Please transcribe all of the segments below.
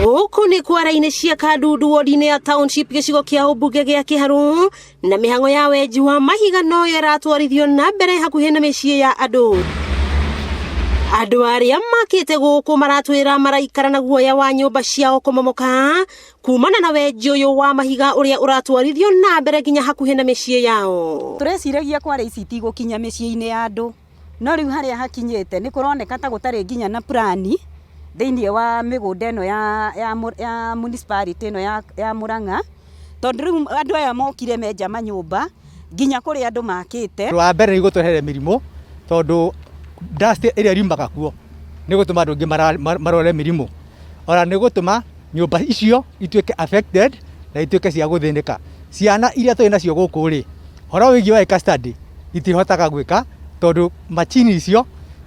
Gũkũ nĩ kwara-inĩ cia Kandundu wodi-inĩ ya township gĩcigo kĩa ũmbunge gĩa Kĩharũ na mĩhang'o ya wenji wa mahiga noyo ĩratwarithio na mbere hakuhĩ na mĩciĩ ya andũ. Andũ arĩa makĩte gũkũ maratwĩra maraikara na guoya wa nyũmba ciao kũmomoka kumana na wenji ũyũ wa mahiga ũrĩa ũratwarithio na mbere nginya hakuhĩ na mĩciĩ yao. Tũreciragia kware ici itigũkinya mĩciĩ-inĩ ya andũ, no rĩu harĩa hakinyĩte nĩ kũroneka ta gũtarĩ nginya na plan thĩinĩ wa mĩgũnda ĩno ya, ya, ya municipality ĩno ya, ya Murang'a, tondũ rĩu andũ aya mokire menja manyũmba nginya kũrĩa andũ makĩte. Wa mbere nĩ igũtũrehere mĩrimũ tondũ dust ĩrĩa riumaga kuo nĩ gũtũma andũ aingĩ marware mĩrimũ. Ona nĩ gũtũma nyũmba icio ituĩke affected na ituĩke cia gũthĩnĩka. Ciana iria tũrĩ nacio gũkũ rĩ, ũhoro wĩgiĩ wa gwĩka study itihotaga gwĩka tondũ macini icio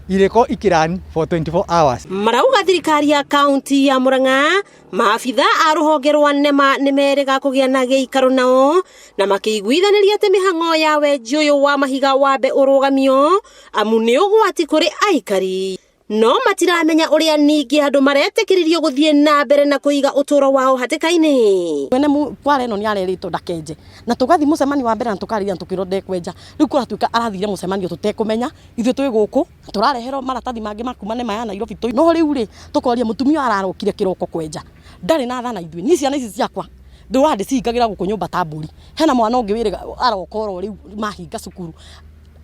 irĩkorwo ikĩ run for 24 hours. Marauga thirikari ya kaunti ya Murang'a maabitha a rũhonge rwa NEMA nĩ merĩga kũgĩa na gĩikaro nao na makĩiguithanĩria atĩ mĩhang'o ya wenji ũyũ wa mahiga wambe ũrũgamio amu nĩ ũgwati kũrĩ aikari no matiramenya ũrĩa ningĩ andũ maretĩkĩririo gũthiĩ na mbere na kũiga ũtũũro wao hatĩka-inĩ. Mwene kware ĩno nĩ arerĩtwo ndakenje na tũgathiĩ mũcemanio wa mbere na tũkarĩria na tũkĩrwo ndekwenja. Rĩu kũratuĩka arathire mũcemanio tũtekũmenya, ithuĩ twĩ gũkũ tũrareherwo maratathi mangĩ ma kuma NEMA ya Nairobi. No rĩu rĩ, tũkoria mũtumia ũyũ ararokire kĩroko kwenja ndarĩ na tha na ithuĩ. Niĩ ciana ici ciakwa ndũraga ndĩcihingagĩra gũkũ nyũmba ta mbũri. Hena mwana ũngĩ wĩrĩga aroka oro rĩu mahinga cukuru.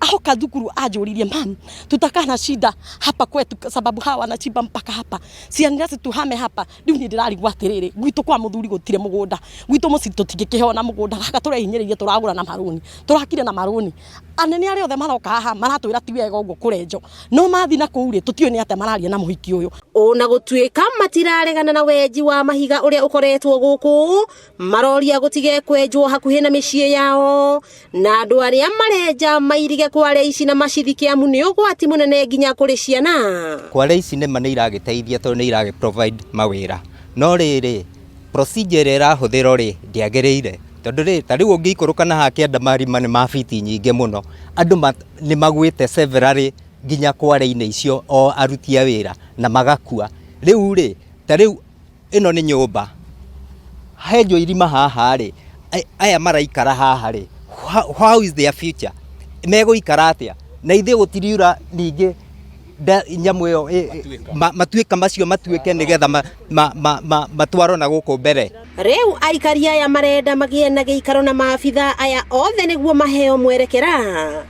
Ahoka thukuru anjũririe, "Mam, tutakaa na shida hapa kwetu sababu hawa wanachimba mpaka hapa, ciana tuhame hapa." Rĩu niĩ ndĩrarigwo atĩrĩrĩ, gwitũ kwa mũthuri gũtirĩ mũgũnda, gwitũ mũciĩ tũtingĩkĩheo na mũgũnda, gaka tũrehinyĩrĩria tũragũra na marũni, tũrakire na marũni. Anene arĩa othe maroka haha maratwĩra ti wega ũguo kũrenjwo, no mathiĩ na kũu rĩ, tũtiũĩ nĩ atĩa mararia na mũhiki ũyũ. Ona gũtuĩka matiraregana na wenji wa mahiga ũrĩa ũkoretwo gũkũ, maroria gũtige kwenjwo hakuhĩ na mĩciĩ yao na andũ arĩa marenja mairige kware ici na macithike amu nĩ ũgwati mũnene nginya kũrĩ ciana. Kware ici nĩma nĩ iragĩteithia tondũ nĩ iragĩ provide mawĩra, no rĩrĩ procedure ĩrĩa ĩrahũthĩrwo rĩ ndĩagĩrĩire, tondũ rĩ ta rĩu ũngĩikũrũka na haha kĩanda marima nĩ ma biti nyingĩ mũno, andũ nĩ magwĩte severally nginya kware-inĩ icio o aruti a wĩra na magakua. Rĩu rĩ ta rĩu ĩno nĩ nyũmba, henjwo irima haha rĩ, aya maraikara haha rĩ, how is their future? Megũikara atĩa? Na ithuĩ gũtiriura ningĩ nyamũ ĩyo matuĩka macio matuĩke nĩgetha matwarwo na gũkũ mbere. Rĩu aikari aya marenda magĩe na gĩikaro na maabitha aya othe nĩguo maheo mwerekera.